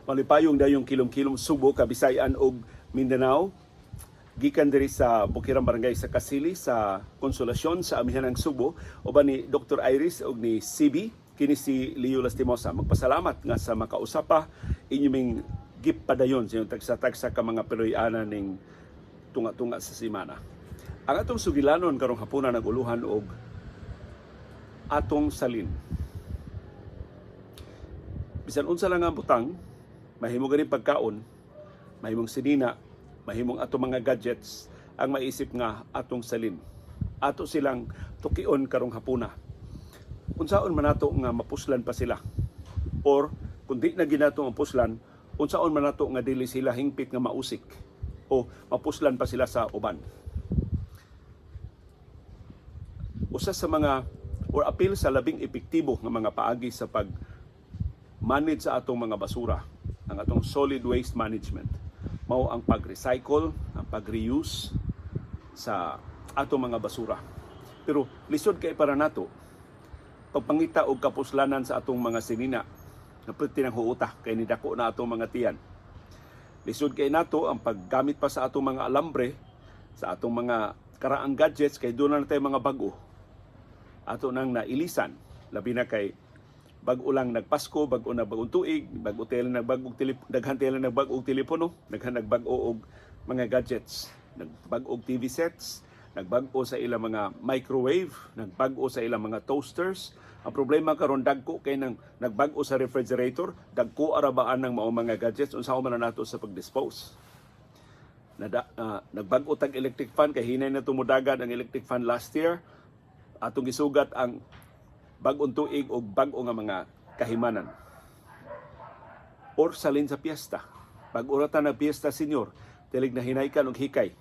Malipayong dayong kilom-kilom Subo, Kabisayan ug Mindanao. Gikan diri sa Bukirang Barangay sa Kasili sa Konsolasyon sa Amihanang Subo, uban ni Dr. Iris ug ni CB, kini si Leo Lastimosa. Magpasalamat nga sa makausap pa inyo ming gipadayon sa inyong tagsa-tagsa ka mga Pinoy-ana ning tunga-tunga sa simana. Ang atong sugilanon karong hapuna naguluhan og atong salin. Bisan unsa lang ang butang, mahimo gani pagkaon, mahimong sinina, mahimong atong mga gadgets, ang maisip nga atong salin. Ato silang tukion karong hapuna. Unsaon man nato nga mapuslan pa sila? Or kung di na ginato ang puslan, unsaon man nato nga dili sila hingpit nga mausik o mapuslan pa sila sa uban? Usa sa mga or apil sa labing epektibo nga mga paagi sa pag manage sa atong mga basura, ang atong solid waste management, mao ang pag-recycle, ang pag-reuse sa atong mga basura. Pero lisod kay para nato pagpangita og kapuslanan sa atong mga sinina na perti ng huuta kay nidako na atong mga tiyan. Lisod kay nato ang paggamit pa sa atong mga alambre, sa atong mga karaang gadgets kay doon na tayo mga bag-o. Ato nang nailisan, labi na kay bag-o lang nagpasko, bag-o na bagong tuig, bag-o tela nagbag-og telepono, daghan tela nagbag-og telepono, daghan nagbag-o og mga gadgets, nagbag-og TV sets, nagbag-o sa ilang mga microwave, nagbag-o sa ilang mga toasters. Ang problema karon, dagko kay nang nagbag-o sa refrigerator, dagko arabaan ng mao mga gadgets, unsa man na nato sa pag-dispose? Nag-bag-o tag electric fan kay hinay na tumudagan ang electric fan last year. Atong gisugat ang bag-ong tuig o bag-o nga mga kahimanan. Or salin sa piyesta. Pag uratan ng piyesta, senyor, tilig na hinaykan og hikay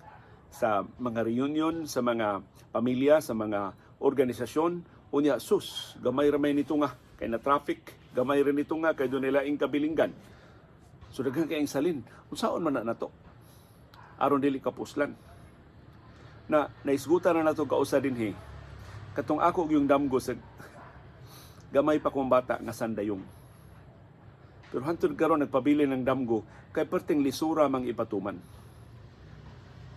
sa mga reunion, sa mga pamilya, sa mga organisasyon. Unya, sus, gamay ramay nito nga, kay na traffic, gamay rin nito nga, kay doon nila ing kabilinggan. So daghan kayong salin. Unsaon man na nato aron dili kapuslan? Na naisgutan na nato kausa dinhi katong ako yung damgo sa gamay pa kong bata nga sandayong. Pero hantod karon nagpabili ng damgo kay perting lisura mang ipatuman.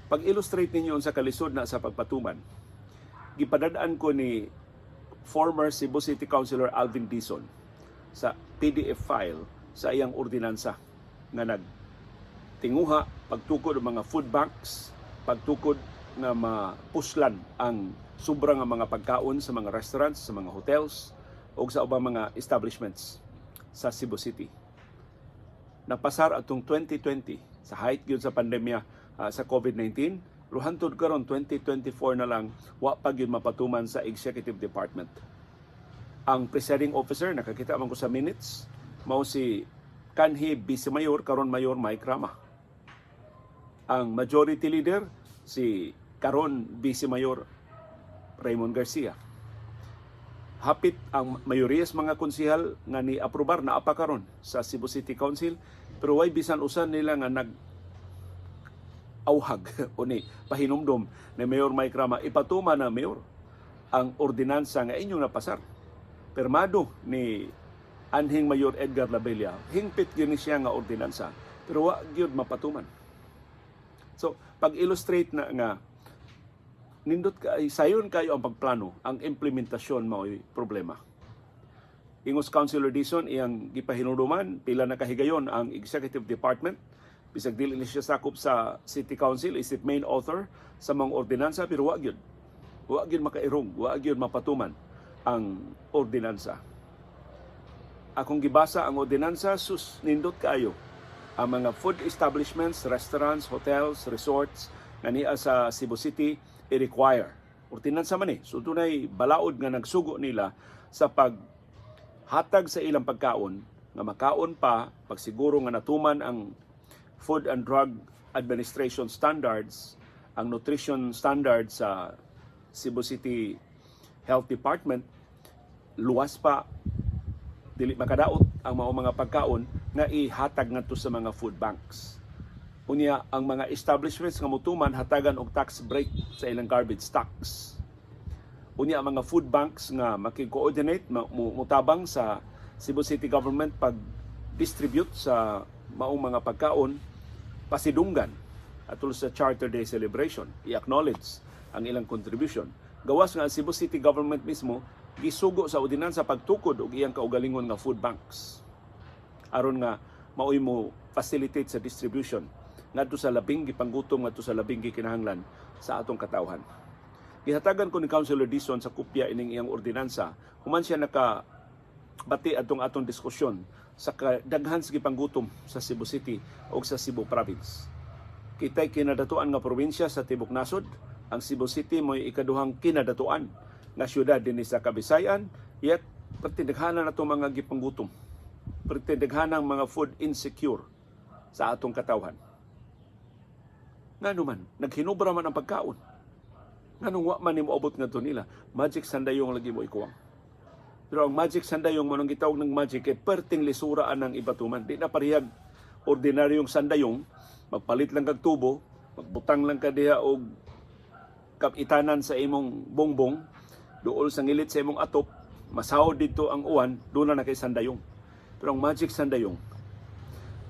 Pag-illustrate ninyo unsa kalisod na sa pagpatuman, gipadad-an ko ni former Cebu City Councilor Alvin Dizon sa PDF file sa iyang ordinansa nga nagtinguha pagtukod ng mga food banks, pagtukod nga mapuslan ang sobra nga mga pagkaon sa mga restaurants, sa mga hotels, o sa ubang mga establishments sa Cebu City. Napasar atong 2020 sa height gyud sa pandemya sa COVID-19, pero hantod karon 2024 na lang, wa pa gyud mapatuman sa executive department. Ang presiding officer, nakakita man ko sa minutes, mao si kanhi Vice Mayor, karon Mayor Mike Rama. Ang majority leader, si karon Vice Mayor Raymond Garcia. Hapit ang mayoriya sa mga konsehal nga ni aprobar na apa karon sa Cebu City Council, pero way bisan usan nila nga nag auhag o ni pahinumdom ni Mayor Mike Rama, "Ipatuma na, Mayor, ang ordinansa nga inyong napasar." Permado ni anhing Mayor Edgar Labella, hingpit gyud ni siya nga ordinansa, pero wa gyud mapatuman. So, pag-illustrate na nga nindot kay sayon kayo ang pagplano, ang implementasyon mao'y problema. Ingos Councilor Dizon, iyang gipahinumduman pila na kahigayon ang executive department bisag dili ni siya sakop sa City Council isip main author sa mga ordinansa, pero wa gyud makairong, wa gyud mapatuman ang ordinansa. Akong gibasa ang ordinansa, sus, nindot kaayo. Ang mga food establishments, restaurants, hotels, resorts nga niya sa Cebu City i-require. Ordinansa man eh. So dunay balaod nga nagsugo nila sa paghatag sa ilang pagkaon nga makaon pa, pagsiguro nga natuman ang Food and Drug Administration standards, ang nutrition standards sa Cebu City Health Department, luwas pa, dili makadaot ang mga pagkaon nga ihatag ngadto sa mga food banks. Unya, ang mga establishments nga mutuman, hatagan og tax break sa ilang garbage tax. Unya, ang mga food banks nga makig-coordinate, mutabang sa Cebu City Government pag distribute sa maong mga pagkaon pasidunggan atol sa Charter Day celebration, i-acknowledge ang ilang contribution. Gawas nga ang Cebu City Government mismo gisugo sa ordinansa pagtukod og iyang kaugalingon nga food banks aron nga maoy mo facilitate sa distribution ngadto sa labing gipanggutom, ngadto sa labing gikinahanglan sa atong katawhan. Gihatagan ko ni Councilor Dizon sa kopya ining iyang ordinansa human siya naka bati atong atong diskusyon sa kadaghan sa gipanggutom sa Cebu City o sa Cebu Province. Kitay kinadatuan nga probinsya sa tibok nasod, ang Cebu City mo'y ikaduhang kinadatuan nga syudad dinhi sa Kabisayan, yet pertindaghanan na mga gipanggutom. Pertindaghanang mga food insecure sa atong katawhan. Ngano man, naghinubra man ang pagkaon. Nganong wa man ni moabot ngadto nila? Magic sandayong lagi mo ikuwang. Pero ang magic sandayong mo nang gitawag ng magic kay perting lisura anang ibatuman. Di na parehag ordinaryong sandayong, magpalit lang kag tubo, magbutang lang ka diha og kapitanan sa imong bongbong, duol sa ngilit sa imong atop, masahod dito ang uwan, doon na kay sandayong. Pero ang magic sandayong,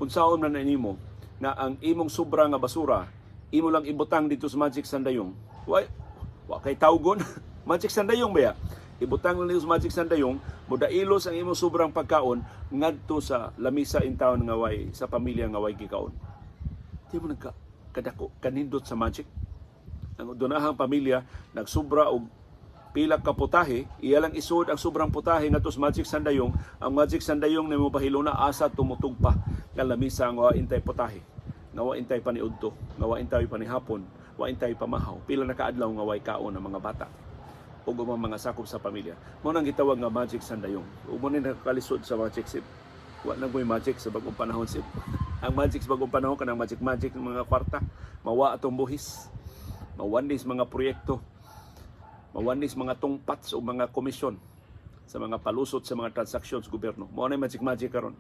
unsaon man na nimo na ang imong sobra nga basura, imo lang ibutang dito sa magic sandayong. Wa kay tawgon. Magic sandayong ba ya? Ibutang lang dito sa magic sandayong, mudailos ang imong sobrang pagkaon ngadto sa lamisa in town nga way sa pamilya nga way gikaon. Di mo nagka kadako kanindot sa magic. Ang dunahang pamilya nagsubra og pila ka putahe, iya lang isud ang sobrang putahe ngadto sa magic sandayong. Ang magic sandayong nimo pahiluna asa tumutug pa nga lamisa nga wa intay putahe, nga wa intay paniudto, nga wa intay panihapon, wa intay pamahaw, pila na kaadlaw nga way kaon ang mga bata ug ubang mga sakop sa pamilya. Mao nang gitawag nga magic sandayong. Ug mo ni nakakalisod sa magic sip. Wa na ko'y magic sa bagong panahon sip. Ang magic sa bagong panahon kanang magic magic ng mga kwarta, mawa atong buhis, mawanis mga proyekto, mawanis mga tungpats o mga komisyon sa mga palusot sa mga transaksyon sa gobyerno. Mao na magic magic karon.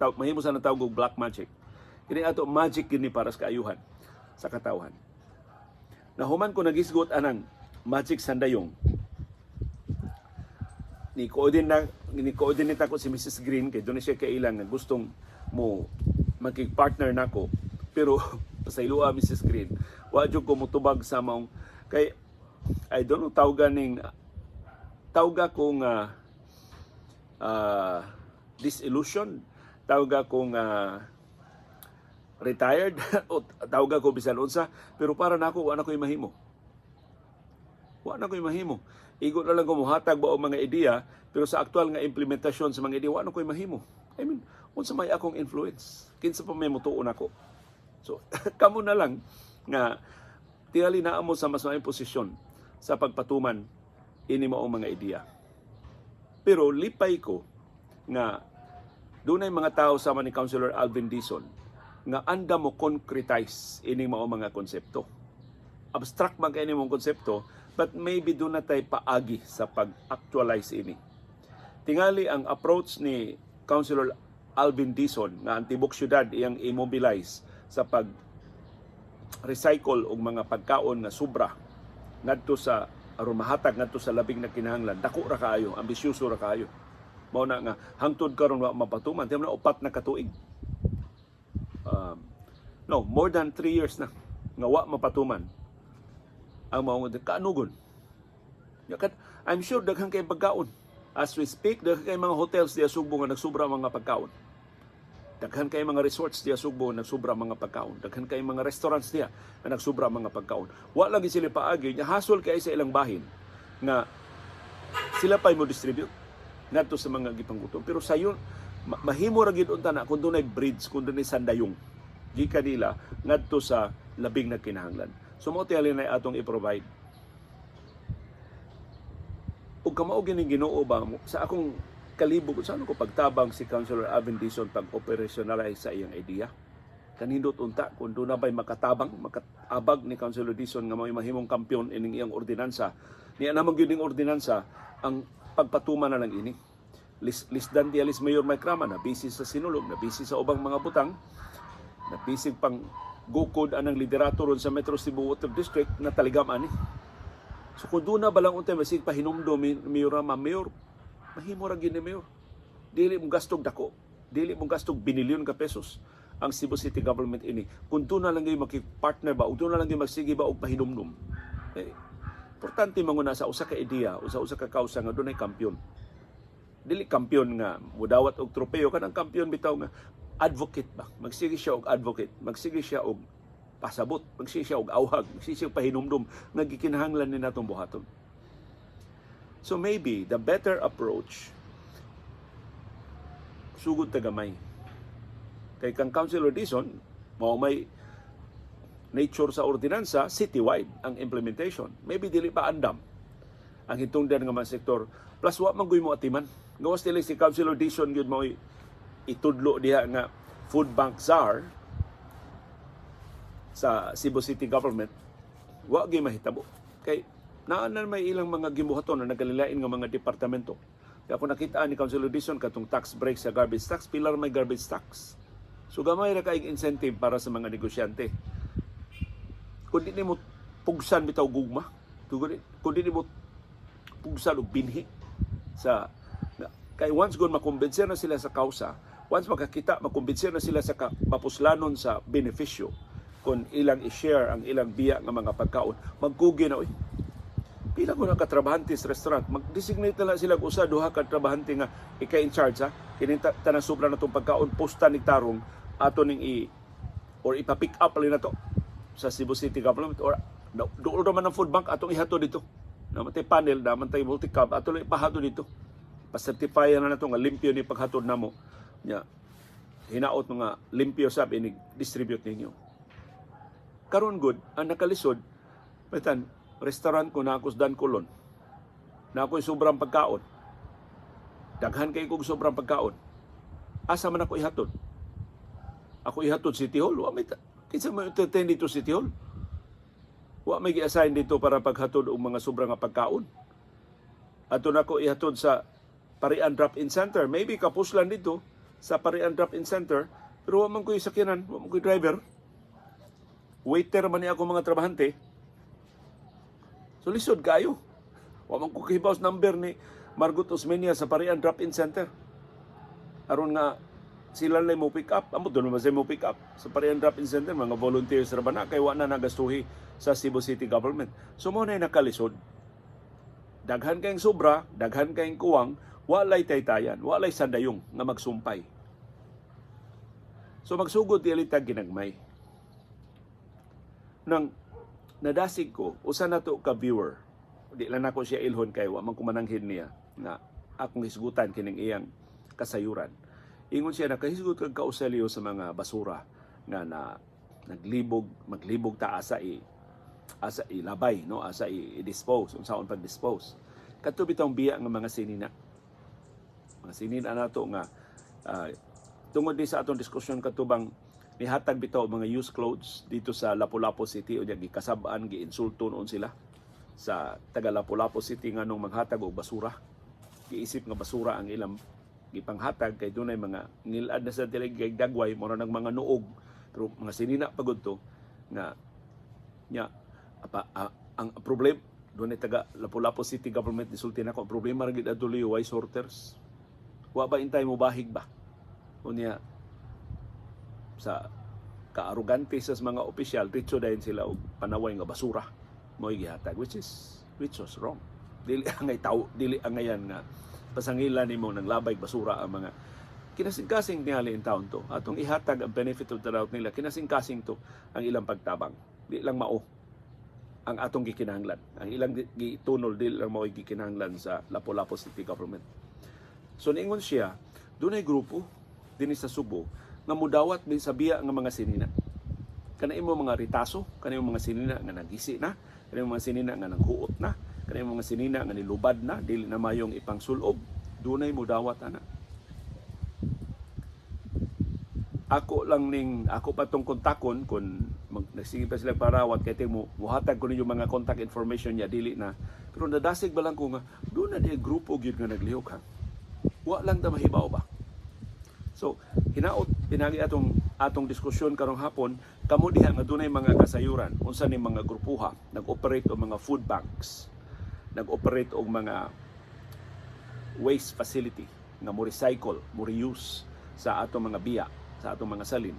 Tawag mahimo sa tawag og black magic. Kini ato magic kini para sa kaayuhan sa katawhan. Nahuman ko nagisgot anang magic sandayong, ni coordinate ako si Mrs. Green kay doon siya kailang nga gustong mo makig-partner nako, pero pasayloa, Mrs. Green, wa jud ko motubag sa maong kay I don't know, tawga ning tawga ko nga disillusion, tawga ko nga retired o tawga ko bisan unsa, pero para nako wa na ko'y mahimo, wa na ko'y mahimo. Igo na lang ko mohatag ba og mga ideya, pero sa aktual nga implementasyon sa mga ideya, wa na ko'y mahimo. I mean, unsa may akong influence? Kinsa pa may motuon ako? So kamo na lang nga tingali naa mo sa mas maayong posisyon sa pagpatuman ini maong mga ideya. Pero lipay ko nga dunay mga tao sama ni Councilor Alvin Dizon nga anda mo concretize ini mao mga konsepto. Abstract man kay mong konsepto, but maybe doon na tay paagi sa pag-actualize ini. Tingali ang approach ni Councilor Alvin Dizon nga ang tibok syudad iyang immobilize sa pag recycle og mga pagkaon nga sobra ngadto sa aron mahatag ngadto sa labing nagkinahanglan, dako ra kaayo, ambisyoso ra kaayo. Mao na nga hangtod karon wa mapatuman. Tiyan na 4 na katuig, no, more than 3 years na nga wa mapatuman ang maong kaanugon. Yakat, I'm sure daghan kay pagkaon. As we speak, daghan kay mga hotels diya Sugbo nga nagsubra mga pagkaon. Daghan kay mga resorts diya Sugbo nga nagsubra mga pagkaon. Daghan kay mga restaurants diya nga nagsubra mga pagkaon. Wa lang sila paagi nya hasol kay sa ilang bahin nga sila pa'y mo distribute ngadto sa mga gipanggutom. Pero sayon mahimo ra gid unta na kung dunay bridge, kung dunay sandayong gikan nila ngadto sa labing nagkinahanglan. So mao tingali na atong i-provide. Ug kamao gini Ginoo ba mo sa akong kalibog sa ano ko pagtabang si Councilor Alvin Dizon pag operationalize sa iyang idea. Kanindot unta kung doon na ba'y makatabang, makatabag ni Councilor Dizon nga may mahimong kampiyon ining iyang ordinansa. Niya naman gyud ning ordinansa, ang pagpatuman na lang ini. Lisdan di alis Mayor Mike Rama, na busy sa sinulog, na busy sa ubang mga butang, na busy pang gukod anang liderato ron sa Metro Cebu Water District na taligam ani. So kung doon na balang untay masig pahinumdom Mayor Rama, "Mayor, mahimo ra gyud ni Mayor. Dili mo gastog dako." Dili mong gastog binilyon ka pesos ang Cebu City Government ini. Kung doon na lang gyud makipart-partner ba, o doon na lang gyud magsige ba og pahinumdum. Eh, importante man na sa usa ka ideya o sa usa ka kausa nga dunay kampiyon. Dili kampiyon nga mudawat og tropeo, kanang kampiyon bitaw nga advocate ba. Magsige siya og advocate, magsige siya og pasabot, magsige siya og awhag, magsige siya og pahinumdum nga gikinahanglan ni natong buhaton. So maybe the better approach, sugod ta gamay. Kay kang Councilor Dizon, mao may nature sa ordinansa, citywide ang implementation. Maybe dili pa andam ang hitungdan nga mga sektor. Plus wa man guy mo atiman. Gawas dili si Councilor Dizon gyud mo itudlo diha nga food bank czar sa Cebu City Government, wa gyud mahitabo. Kay naa na may ilang mga gibuhaton na nagkalilain nga mga departamento. Kaya ako nakita ni Councilor Dizon katong tax break sa garbage tax, pilar may garbage tax. So gamay ra kaayong incentive para sa mga negosyante. Kung di nimo pugsan bitaw gugma, kung di nimo pugsan og binhi sa kay once gon makumbinser na sila sa kausa, once makakita, makumbinser na sila sa mapuslanon sa benepisyo kung ilang i-share ang ilang biya nga mga pagkaon, magkugi na, oy. Pila ko na katrabahante sa restaurant, mag-designate na lang sila og usa duha ka trabahante nga ikay in charge ha. Kining tanang sobra na tong pagkaon, posta ning tarong ato ning i or ipa-pick up lang na to sa Cebu City Government or dool naman ng food bank, atong ihatod dito. Naman tay panel, naman tay multicab, ato lang ipahatod dito. Pa-certify na nato nga limpyo ni paghatod namo. Nya hinaot mga limpyo sab inig distribute ninyo. Karon gud ang nakalisod, bitan restaurant ko na ako sa Dan Colon. Na ako'y sobrang pagkaon. Daghan kay kog sobrang pagkaon. Asa man ako ihatod? Ako ihatod City Hall. Wa may kinsa may entertain dito City Hall? Wa may gi-assign dito para paghatod og mga sobra nga pagkaon. Ato na ko ihatod sa Parian Drop-in Center. Maybe kapuslan dito sa Parian Drop-in Center, pero wa man ko'y sakyanan, wa man ko'y driver. Waiter man ni ako mga trabahante. So lisod kayo. Wa man ko kahibaw sa number ni Margot Osmeña sa Parian Drop-in Center. Aron nga sila lang mo pick up. Amo doon naman sila mo pick up sa Parian Drop-in Center, mga volunteers ra ba na kay wa na nagastuhi sa Cebu City Government. So mo na nakalisod. Daghan kayong sobra, daghan kayong kuwang, walay taytayan, walay sandayong nga magsumpay. So magsugod dili tag ginagmay. Nang nadasig ko, usa na to ka viewer. Di lang nako siya ilhon kay wa man ko mananghid niya nga akong hisgutan kining iyang kasayuran. Ingon siya, nakahisgot kag kauselyo sa mga basura nga na naglibog, maglibog ta asa ilabay, no, asa i-dispose, unsaon pag-dispose kadto bitawng biya nga mga sinina, mga sinina nato nga tungod di sa atong diskusyon katubang nihatag bitaw og mga used clothes dito sa Lapu-Lapu City o gikasab-an, giinsulto noon sila sa taga Lapu-Lapu City nganong maghatag og basura, giisip nga basura ang ilang gipanghatag kay dunay mga ngilad na sa dili kay dagway, mura ng mga nuog, pero mga sinina pagod to nga nya apa, ang problem dunay taga Lapu-Lapu City Government nisulti nako, ang problema ra gid adto way sorters, wa ba intay mo bahig ba. Unya sa kaarugante sa mga opisyal, diretso dayon sila og panaway nga basura mo'y gihatag, which was wrong. Dili angay tao, dili angayan nga pasangilan nimo ng labay basura ang mga kinasing-kasing tingali in taon to. Atong ihatag ang benefit of the doubt nila, kinasing-kasing to ang ilang pagtabang. Di lang mao ang atong gikinahanglan. Ang ilang gitunol dili lang mao'y gikinahanglan sa Lapu-Lapu City Government. So niingon siya, dunay grupo dinhi sa Subo nga mudawat din sa biya nga mga sinina. Kana imo mga ritaso, kana imo mga sinina nga nagisi na, kana imo mga sinina nga nanghuot na, kana imo mga sinina nga nilubad na, dili na mayong ipangsulob, dunay mudawat ana. Ako lang ning ako pa tong kontakon kung nagsige pa sila parawat kay mo muhatag ko ninyo mga contact information niya, dili na, pero nadasig ba lang ko nga doon na di grupo gyud nga naglihok ha, wa lang ta mahibaw ba. So hinaot pinagi atong atong diskusyon karong hapon, kamo diha nga dunay mga kasayuran unsa ni mga grupuha nag-operate og mga food banks, nag-operate og mga waste facility nga mo recycle, mo reuse Sa atong mga biya, sa atong mga salin.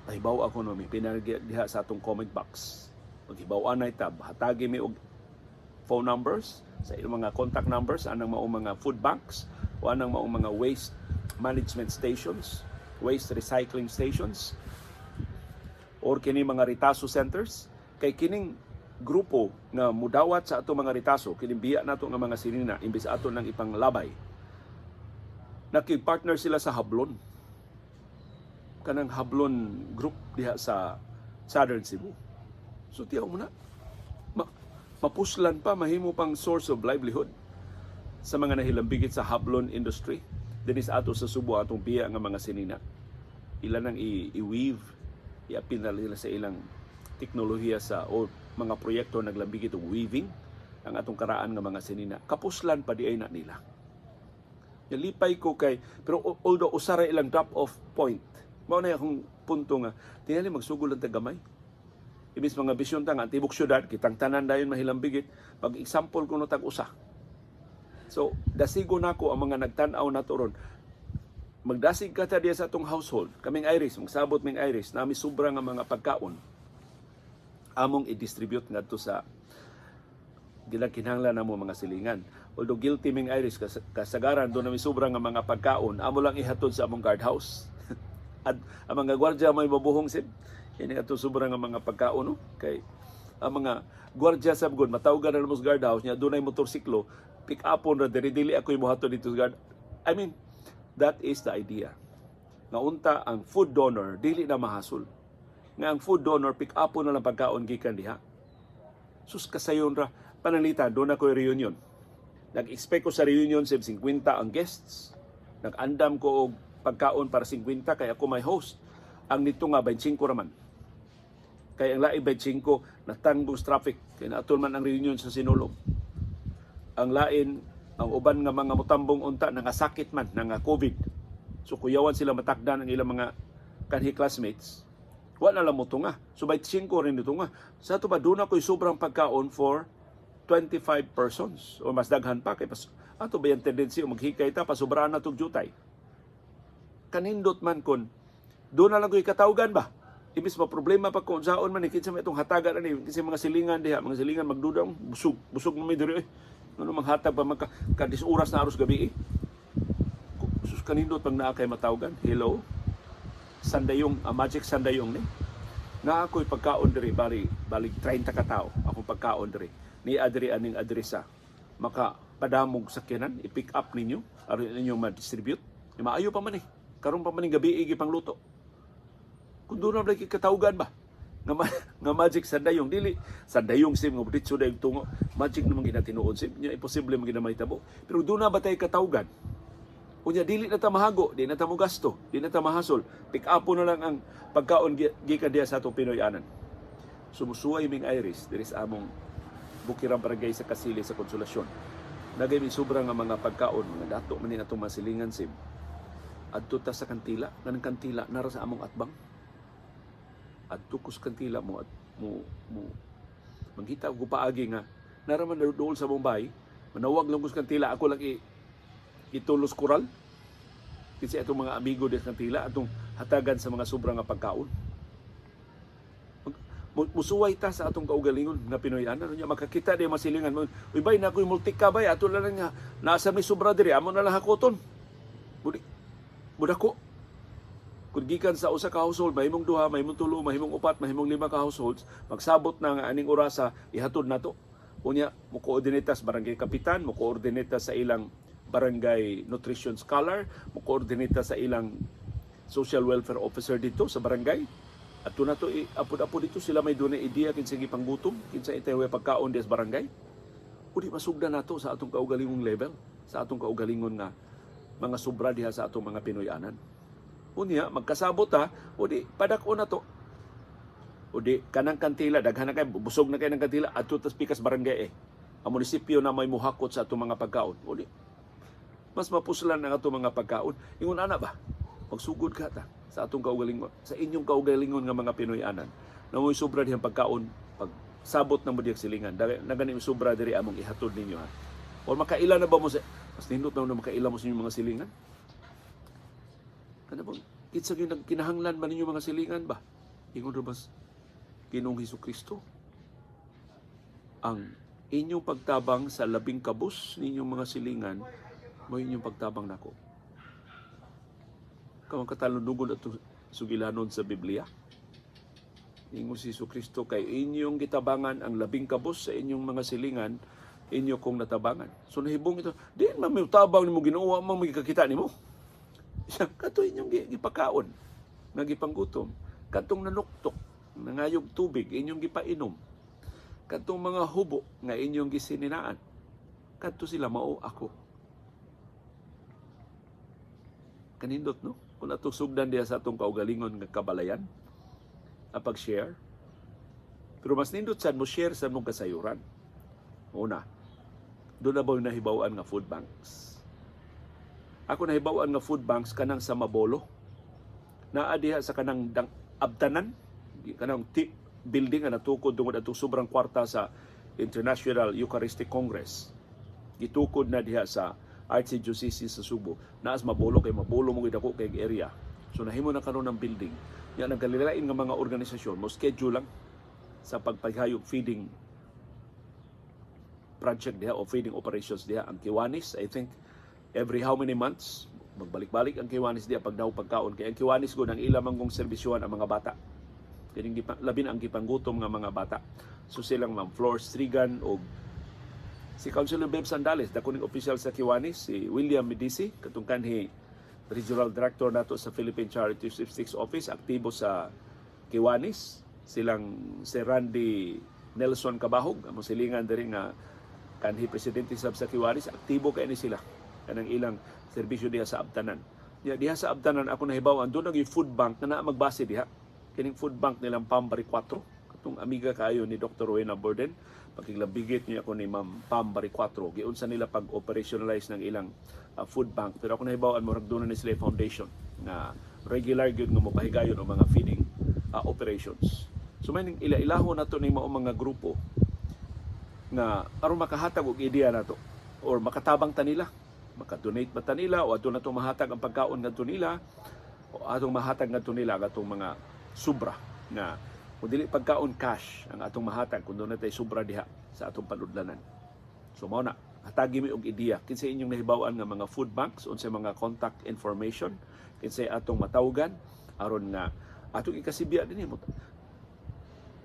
Pahibaw ako no, may pinargi diha sa atong comment box. Maghibaw anay tab, hatagi mi og phone numbers sa ilang mga contact numbers anang maong mga food banks o anang maong mga waste management stations, waste recycling stations, or kini mga ritaso centers, kay kining grupo nga mudawat sa ato mga ritaso, kining biya nato nga mga sinina imbes ato nang ipanglabay, nakig-partner sila sa Hablon, kanang Hablon group diha sa Southern Cebu. So tiyaw mo na mapuslan pa, mahimo pang source of livelihood sa mga nahilambigit sa hablon industry dinhi sa ato sa Subo, atong biya nga mga sinina. Ila nang i-weave, i-apil na nila sa ilang teknolohiya sa o mga proyekto naglambigit og weaving ang atong karaan nga mga sinina. Kapuslan pa di ay na nila. Nalipay ko kay pero although usa ra ilang drop off point, mao na akong punto nga tingali magsugol lang ta gamay. Ibis mga bisyon ta nga ang tibok syudad kitang tanan dayon mahilambigit, pag example kuno tag usa. So dasigo nako ang mga nagtan-aw nato ron. Magdasig ka ta diya sa atong household, kaming Iris, magsabot ming Iris, nami sobra nga mga pagkaon, among i-distribute ngadto sa ginakinahanglan namo mga silingan. Although guilty ming Iris, kasagaran doon nami sobra nga mga pagkaon, amo lang ihatod sa among guardhouse. At ang mga gwardiya may mabuhong sib. Ini ato sobra nga mga pagkaon, no? Kay ang mga gwardiya sa gud matawgan na mo sa guardhouse niya, dunay motorsiklo, pick upon ra diri, dili ako imuhaton dito sa guard. I mean, that is the idea. Nga unta ang food donor dili na mahasol. Nga ang food donor pick upon na lang pagkaon gikan diha. Sus, kasayon ra. Pananglitan, doon ako reunion. Nag-expect ko sa reunion sa 50 ang guests. Nag-andam ko og pagkaon para 50 kay ako may host. Ang nito nga 25 raman. Kay ang lain 25 natanggong traffic kay naatol man ang reunion sa Sinulog. Ang lain, ang uban nga mga mutambong unta nangasakit man, nanga COVID. So kuyawan sila matakdan ang ilang mga kanhi classmates. Wala lang mo tunga. So 25 rin nito nga. Sa ato ba doon ako'y sobrang pagkaon for 25 persons o mas daghan pa, kay pas, ato ba yung tendency o maghikay ta pasobrahan na tog jutay. Kanindot man kon doon na lang ko'y katawgan ba, imbis ma problema pa kung unsaon man ni kinsa may itong hatagan ani, kasi mga silingan diha, mga silingan magdudong busog busog na may diri eh, ano manghatag pa magka kadis oras na aros gabi eh. Sus, kanindot pag naa kay matawgan. Hello, sandayong, magic sandayong ni na ako'y pagkaon diri, bali bali 30 ka tao akong pagkaon diri ni adri aning adresa, maka padamog sakyanan, i-pick up ninyo aron ninyo ma-distribute. E, maayo pa man eh, karon pa man ning gabi gipangluto. Kung doon na lagi katawgan ba nga, nga magic sandayong, dili sandayong sim nga ditso dayong tungo, magic naman ginatinuod sim nya, imposible man gina mahitabo, pero doon na ba tay katawgan? Unya dili na ta mahago, di na ta mo gasto, di na ta mahasol. Pick up na lang ang pagkaon gikan diha sa atong Pinoy-anan. Sumusuway ming Iris diri sa among bukirang barangay sa Kasili sa Konsolasyon. Nagay mi sobra nga mga pagkaon, mga dato man ni atong masilingan sim. Adto ta sa kantila, kanang kantila nara sa among atbang. Adto ko sa kantila mo at mo mo mangita ko paagi nga nara man dool sa Bombay, manawag lang ko sa kantila, ako lang i itulos koral kasi atong mga amigo di sa kantila atong hatagan sa mga sobra nga pagkaon. Musuway ta sa atong kaugalingon nga Pinoy ano nya, makakita di masilingan mo, "Uy bay, na ako'y multika bay, ato lang nga nasa may sobra diri, amo na lang hakoton." Budi budako kung gikan sa usa ka household, mahimong duha, mahimong tulo, mahimong upat, mahimong lima ka households, magsabot na nga aning orasa ihatod nato. Unya mo coordinate sa barangay kapitan, mo coordinate sa ilang barangay nutrition scholar, mo coordinate sa ilang social welfare officer dito sa barangay. At na to apod-apod dito sila, may dunay ideya kinsa gipanggutom, kinsa itay pagkaon di sa barangay. Udi masugdan nato sa atong kaugalingong level, sa atong kaugalingon nga mga sobra diha sa atong mga Pinoy-anan. Unya magkasabot ta, udi padak-o na to. Udi kanang kantila daghan na kay, busog na kay ng kantila, adto tas pikas barangay eh. Ang munisipyo na may muhakot sa atong mga pagkaon. Udi mas mapuslan ang atong mga pagkaon. Ingon ana ba? Magsugod ka ta sa atong kaugalingon, sa inyong kaugalingon nga mga Pinoy-anan. Na mo'y sobra dihang pagkaon, pag sabot na mo diyang silingan, na gani sobra diri among ihatod ninyo ha. Or makaila na ba mo sa mas nindot na mo na makaila mo sa inyong mga silingan? Kana bang kinsa gyud nagkinahanglan man ninyo mga silingan ba? Ingon ra ba Ginoong Hesus Kristo? Ang inyong pagtabang sa labing kabus ninyong mga silingan mo inyong pagtabang nako. Kamang katalundugon ato sugilanon sa Biblia. Ingon si Hesus Kristo, kay inyong gitabangan ang labing kabus sa inyong mga silingan, inyo kong natabangan. So nahibong ito, di man may tabang nimo, Ginoo, man may kakita nimo. Siya, kato inyong gipakaon, nga gipanggutom, katong nanuktok, nangayog tubig, inyong gipainom, katong mga hubo nga inyong gisininaan, kadto sila mao ako. Kanindot, no? Kung atong sugdan diha sa atong kaugalingon nga kabalayan, ang pag-share. Pero mas nindot sad mo share sa mong kasayuran. Una, doon na ba yung nahibaw-an nga food banks? Ako nahibaw-an nga food banks kanang sa Mabolo. Naa diha sa kanang dang, abtanan, kanang building nga natukod tungod atong sobrang kwarta sa International Eucharistic Congress. Gitukod na diha sa Archdiocese sa Subo. Naas Mabolo kay Mabolo mo gidako kay area. So nahimo na karon ng building. Nya nagkalilain nga mga organisasyon mo schedule lang sa pagpaghayog feeding project diha o feeding operations diha. Ang Kiwanis, I think every how many months magbalik-balik ang Kiwanis diha pagdaw pagkaon, kay ang Kiwanis gud ang ila manggong serbisyuhan ang mga bata, kining labi na ang gipanggutom nga mga bata. So silang Ma'am Flor Strigan o si Councilor Beb Sandales, dako ning official sa Kiwanis, si William Medici, katong kanhi Regional Director nato sa Philippine Charity Sweepstakes Office, aktibo sa Kiwanis, silang si Randy Nelson Cabahug, among silingan diri nga kanhi presidente sab sa Kiwanis, aktibo kay ni sila kanang ilang serbisyo diha sa Abtanan. Diha, diha sa Abtanan ako nahibaw-an doon nag food bank na naa magbase diha. Kining food bank nilang Pam Baricuatro, katong amiga kaayo ni Dr. Rowena Borden. Pakiglambigit niya ako ni Ma'am Pam Baricuatro. Giunsa nila pag-operationalize ng ilang food bank. Pero ako nahibaw-an murag doon na ni sila foundation nga regular gyud nga mopahigayon og mga feeding operations. So may ila-ilahon nato ni mao mga grupo nga aron makahatag og ideya nato or makatabang ta nila, maka-donate ba ta nila o adto nato mahatag ang pagkaon ngadto nila o atong mahatag ngadto nila ang atong mga sobra nga kung dili pagkaon, cash ang atong mahatag kung doon na tay sobra diha sa atong panudlanan. So mao na, hatagi mi og ideya kinsa inyong nahibaw-an nga mga food banks, unsay mga contact information, kinsay atong matawgan aron nga atong ikasibya dinhi.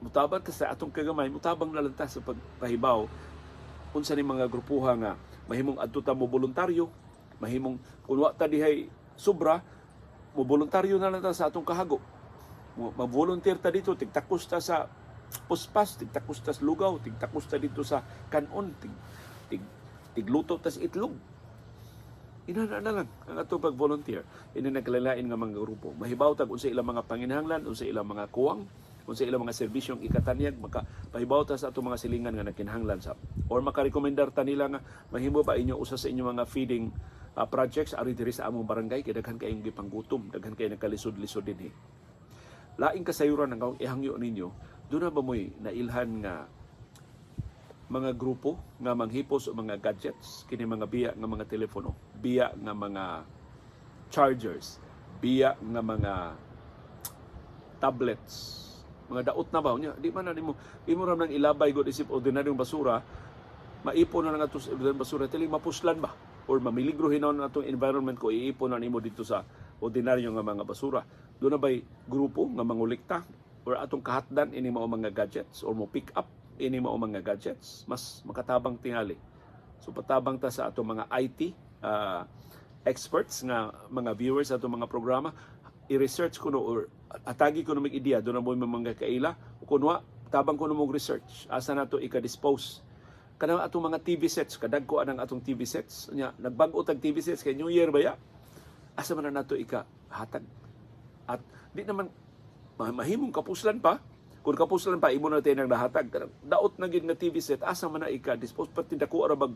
Mutabang ka sa atong kagamay, mutabang na lang ta sa pagpahibaw unsa ni mga grupuha nga mahimong adto ta mo voluntaryo, mahimong kung wa ta dihay sobra, mo voluntaryo na lang ta sa atong kahago. Ma-volunteer ta dito, tigtakos ta sa puspas, tigtakos ta sa lugaw, tigtakos ta dito sa kanon, tig, tig, tigluto ta sa itlog. Inana na lang ang atong pag-volunteer. Ini nagkalalain nga mga grupo. Mahibaw tag unsa ilang mga panginahanglan, unsa ilang mga kuwang, unsa ilang mga serbisyong ikatanyag, maka pahibaw ta sa atong mga silingan nga nagkinahanglan sa or makarekomendar ta nila nga mahimo ba inyo usa sa inyong mga feeding projects ari diri sa among barangay kay daghan kayong gipanggutom, daghan kay nagkalisod-lisod dinhi. Laing kasayuran ang akong ihangyo ninyo, doon na ba mo'y nailhan nga mga grupo nga manghipos o mga gadgets, kini mga biya nga mga telepono, biya nga mga chargers, biya nga mga tablets, mga daot na ba nya, di man na nimo imo ra nang ilabay gud isip ordinaryong basura, maipon na lang ato sa ordinaryong basura, tiling mapuslan ba or mamiligro hinon atong environment ko iipon na nimo dito sa ordinaryo nga mga basura. Doon na ba'y grupo nga mangolekta or atong kahatdan ini mao mga gadgets or mo pick up ini mao mga gadgets, mas makatabang tingali. So patabang ta sa atong mga IT experts nga mga viewers sa atong mga programa, i-research ko no or atagi ko no mig ideya, doon na mo mga kaila kunwa, tabang ko no mong research asa na to ika-dispose kanang atong mga TV sets, kadagko anang atong TV sets nya, nagbag-o tag TV sets kay New Year ba ya, asa man na nato ika hatag at di naman mahimong kapuslan pa. Kung kapuslan pa, imo na tayo nang nahatag. Kanang daot na gid nga TV set, asa man na ika dispose, pati dako ra bag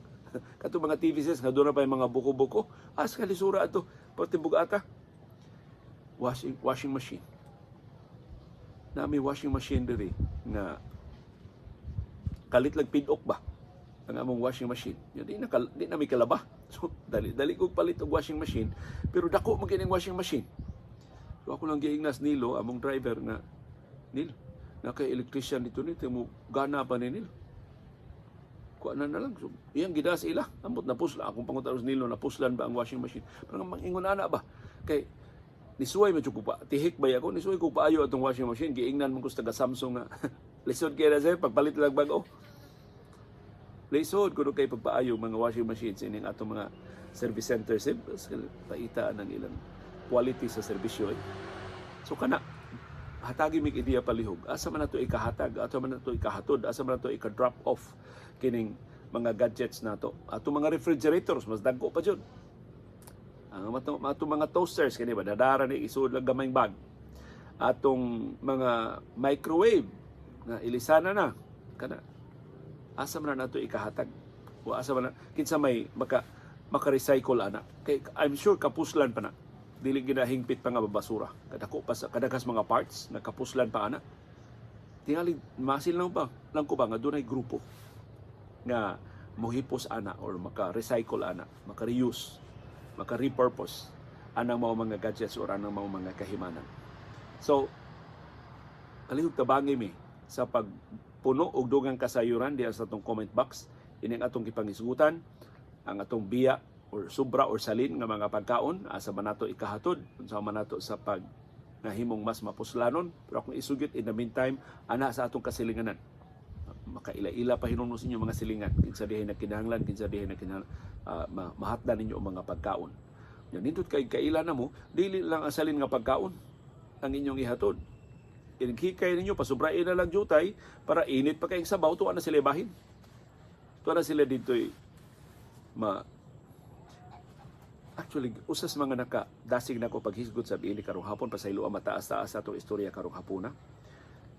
kato mga TV sets nga doon na pa yung mga buko-buko, as kalisura ato, pati bugata. Washing machine. Nami washing machine diri nga kalit lang pidok ba ang among washing machine. Ya, di na may kalaba. So dali dali kog palit og washing machine, pero dako man kining washing machine. So ako lang giingnas Nilo, among driver nga, "Nil, na kay electrician dito ni mo gana pa ni Nil." Kuha na na lang. So, iyang gidas ila. Ambot na pusla. Akong pangutana Nilo, napuslan ba ang washing machine? Parang mangingon ana ba? Kay nisuway man jud ko pa. Tihik ba ako? Nisuway ko paayo atong washing machine. Giingnan man ko sa taga Samsung nga, "Lisod kay na sir, pagpalit lang bag-o." Lisod kuno kay pagpaayo mga washing machines ining atong mga service centers eh. Paita ang ilang quality sa serbisyo eh. So kana, hatagi mig ideya palihog. Asa man nato ikahatag, asa man nato ikahatod, asa man nato ika-drop off kining mga gadgets nato. Ato mga refrigerators, mas dagko pa jud. Ang ato mga toasters kini ba dadara ni isud lang gamayng bag. Atong mga microwave nga ilisana na kana, asa man na nato ikahatag o asa man na, kinsa may maka-recycle ana? Kay I'm sure kapuslan pa na, dili ginahingpit pa nga babasura, kadako pa sa kadagas mga parts, nakapuslan pa ana. Tingali masil lang ba lang ko ba nga dunay grupo nga mohipos ana or maka-recycle ana, maka-reuse, maka-repurpose anang mao mga gadgets or anang mao mga kahimanan. So kalihog tabangi mi sa pagpuno og dugang kasayuran diha sa atong comment box ining atong gipangisgutan, ang atong biya or sobra or salin nga mga pagkaon, asa man nato ikahatod, unsa man nato sa pag nahimong mas mapuslanon. Pero akong isugit in the meantime ana sa atong kasilinganan, makaila-ila pa hinuon sa inyong mga silingan kinsa dihay nagkinahanglan, kinsa dihay nagkinahanglan mahatdan ninyo ang mga pagkaon. Yan, nindot kay kaila na mo, dili lang ang salin nga pagkaon ang inyong ihatod. Inghikay ninyo, pasubrain na lang jutay para init pa kayong sabaw, tuwa na sila ibahin. Tuwa na sila dito'y ma. Actually, usas mga naka dasig na ko paghisgot sa biili karong hapon, pasaylo ang mataas-taas atong istorya karong hapuna.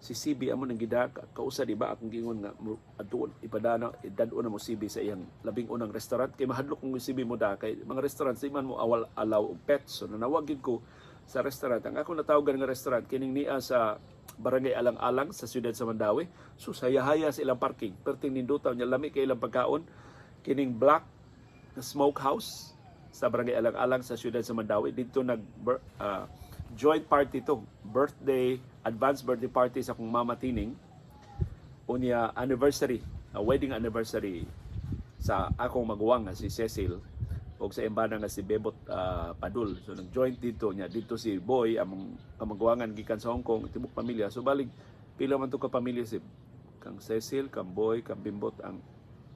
Si CB amo nang gida kausa, di ba akong giingon nga adtuon ipadana idad-on na mo CB sa iyang labing unang restaurant kay mahadlok kung CB mo da kay mga restaurant di man mo awal allow og pets. So nanawag gid ko sa restaurant. Ang ako natawagan nga restaurant kining niya sa Barangay Alang-Alang sa siyudad sa Mandaue. So sayahaya sa ilang parking. Perting nindutaw niya, lami kay ilang pagkaon, kining Black Smokehouse sa Barangay Alang-Alang sa siyudad sa Mandaue. Dito nag joint party to, birthday, advance birthday party sa akong mama Tining. Unya anniversary, wedding anniversary sa akong maguwang nga si Cecil og sa embana nga si Bebot Padul. So nag-joint dito niya dito si Boy, among kamaguwangan gikan sa Hong Kong, tibok pamilya. So balig pila man to ka pamilya, si kang Cecil, kang Boy, kang Bimbot, ang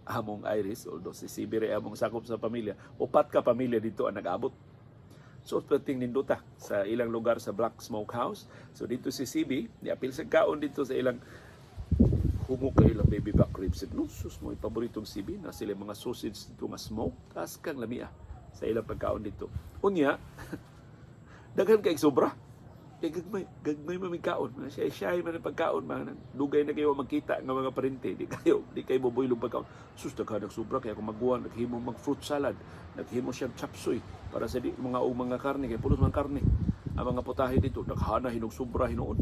among Iris, although si Sibire among sakop sa pamilya, upat ka pamilya dito ang nag-abot. So perting nindota sa ilang lugar sa Black Smokehouse. So dito si CB, niapil sa kaon dito sa ilang humo kay ilang baby back ribs. No, sus mo paboritong CB na sila mga sausage dito nga smoke. Tas kang lamia sa ilang pagkaon dito. Unya, daghan kay sobra. Kay gagmay, gagmay man may kaon. Mga shy-shy man ang pagkaon, mga dugay na kayo magkita nga mga parente, di kayo boboylong pagkaon. Sus, daghan ang sobra kaya kung maguwan, naghimo mag fruit salad, naghimo siyang chop suey para sa di, mga og mga karne kay pulos man karne. Ang mga putahe dito, daghana hinog sobra hinuon.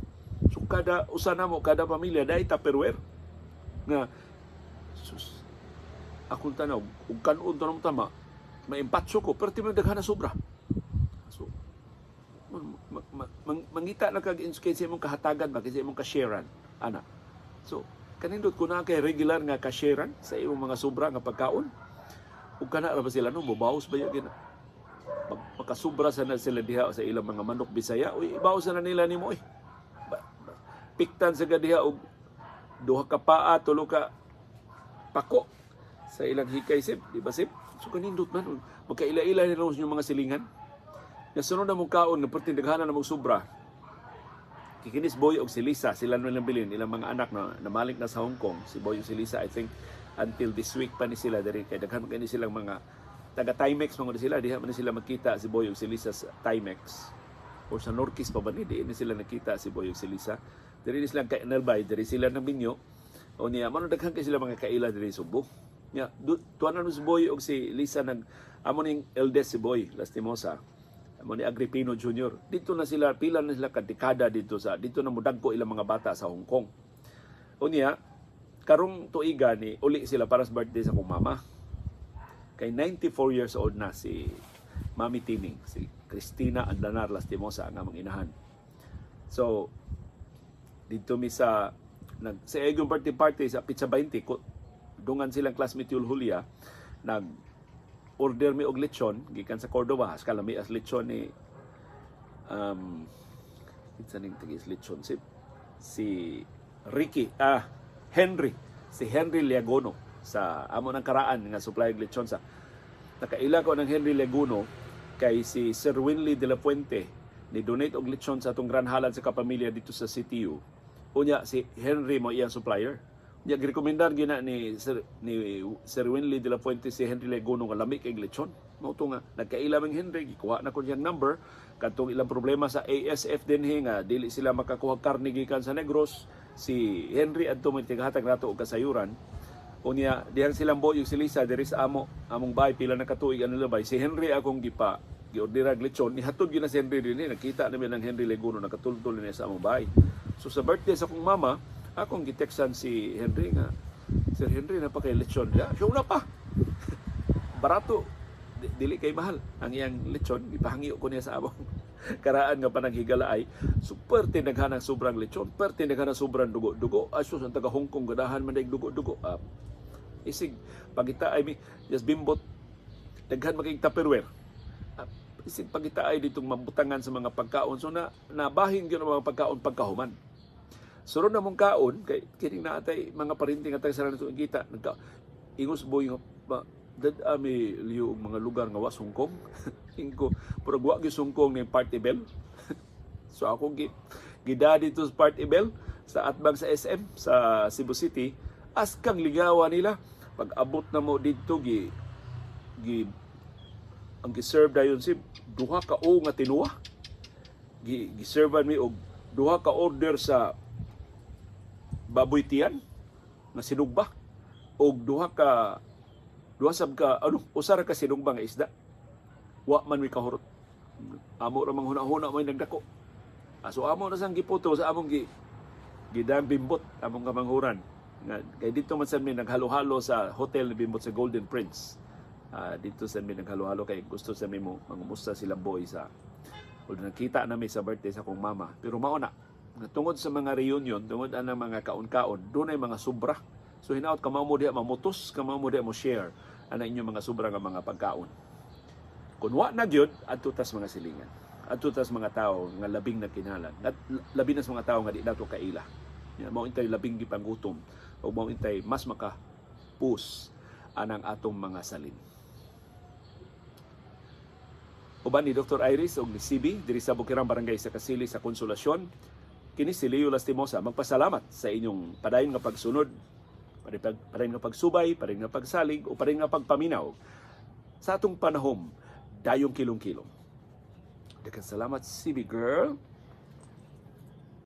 So kada usa namo, kada pamilya dai Tupperware nga sus akong tanaw ug kanon tanong tama maimpatso ko pero ti man daghan na sobra. So mangita na kag kinsa imong kahatagan ba, kinsa imong ka-sharean ana. So kanindot ko na kay regular nga ka-sharean sa imong mga sobra nga pagkaon ug kana ra ba sila no mobaos ba gina makasubra sa na sila diha sa ilang mga manok Bisaya, uy, ibaos na nila nimo oy. Piktan sa diha og duha ka paa, tulo ka pako sa ilang hikay sib, di ba sib? So kanindot man magkaila-ila ni yung mga silingan. Nga sunod na mong kaon nga perting daghanan na mong sobra. Kikinis Boy og si Lisa, sila nang bilin ilang mga anak na namalik na sa Hong Kong. Si Boy ug si Lisa, I think until this week pa ni sila diri kay daghan man kini silang mga taga Timex mga sila, diha man ni sila magkita si Boy ug si Lisa sa Timex or sa Norquist pa ba ni, di ni sila nakita si Boy ug si Lisa. Diri ni sila kay Nelbay, diri sila nang minyo. O niya, mano daghan kay sila mga kaila diri Subo. Nya, tuwa na si Boy og si Lisa nag amo ning eldest si Boy Lastimosa. Amo ni Agripino Jr. Dito na sila, pila na sila kadekada dito sa dito na mudagko ilang mga bata sa Hong Kong. Unya, karong tuiga ni uli sila para sa birthday sa akong mama. Kay 94 years old na si Mami Tining, si Cristina Andanar Lastimosa ang among inahan. So didto mi sa nag sa iyang birthday party sa Pizza 20 ko, dungan silang classmate Yul Julia, nag order mi og lechon gikan sa Cordova. Kalami as lechon ni kinsa ning tigis lechon, si si Ricky, ah, Henry, si Henry Liagono sa amo ng karaan nga supply og lechon. Sa nakaila ko ng Henry Liagono kay si Sir Winley de la Fuente ni donate og lechon sa atong gran halad sa kapamilya dito sa CTU. Unya si Henry mo iyang supplier. Unya girekomendar gina ni Sir Winley de la Fuente si Henry Liagono nga lami kay lechon. Mao to nga nagkaila mang Henry, gikuha na ko siyang number kadtong ilang problema sa ASF dinhi nga dili sila makakuha karne gikan sa Negros. Si Henry adto may tighatag nato og kasayuran. Unya dihang silang boy si Lisa diri sa amo among bahay pila na katuig ano labay, si Henry akong gipa giordera lechon, nihatod gyud na si Henry dinhi. Nakita namin ang Henry Leguno nakatultol niya sa among bahay. So sa birthday sa akong mama, akong giteksan si Henry nga, "Sir Henry, naa pa kay lechon diha?" Siya, "Wala pa." Barato, dili kay mahal ang iyang lechon. Gipahangyo ko niya sa among karaan nga panaghigala ay super tinaghanang sobrang lechon, per tinaghanang sobrang dugo-dugo. Asus, ang taga Hong Kong ganahan man og dugo-dugo. Ah, isig pagita ay mi just bimbot, daghan makig Tupperware. Ah, isig pagita ay ditong mabutangan sa mga pagkaon, so na nabahin gyud ang mga pagkaon pagkahuman. Sunod na mong kaon kay kining naatay mga parinti nga taga sa kita nagka ingos boy nga ba, dad ami liyo og mga lugar nga wa sungkong. Ingko pero wa gyud sungkong ni party bell. So ako gi gida dito sa party bell sa atbang sa SM sa Cebu City. As kang ligawa nila, pag abot na mo didto, gi gi ang gi-serve dayon si duha ka o nga tinuwa. Gi gi-serve mi og duha ka order sa baboy tiyan nga sinugba og duha ka duha sab ka ano, usa ra ka sinugba nga isda. Wa man mi kahurot, amo ra mang huna-huna may nagdako. Ah, so amo na sang giputo sa among gi gidang bimbot among kamanghuran nga kay dito man sa mi naghalo-halo sa hotel ni bimbot sa Golden Prince. Ah, dito sa mi naghalo-halo kay gusto sa mi mo mangumusta sila boy sa o nakita nami sa birthday sa akong mama. Pero mao na nga tungod sa mga reunion, tungod anang mga kaon-kaon, dunay mga sobra. So hinaot kamo mo diha mamutos, kamo mo diha mo share ana inyong mga sobra nga mga pagkaon. Kun wa na gyud, adto tas mga silingan, adto tas mga tao nga labing nagkinahanglan at labi na sa mga tao nga di nato kaila. Ya, mao intay labing gipanggutom o mao intay mas maka pus anang atong mga salin. Uban ni Dr. Iris og ni CB diri sa Bukirang Barangay sa Kasili sa Konsolasyon, kini si Leo Lastimosa magpasalamat sa inyong padayon nga pagsunod, padayon nga pagsubay, padayon nga pagsalig o padayon nga pagpaminaw sa atong panahom dayong kilong-kilong. Daghang salamat, CB girl.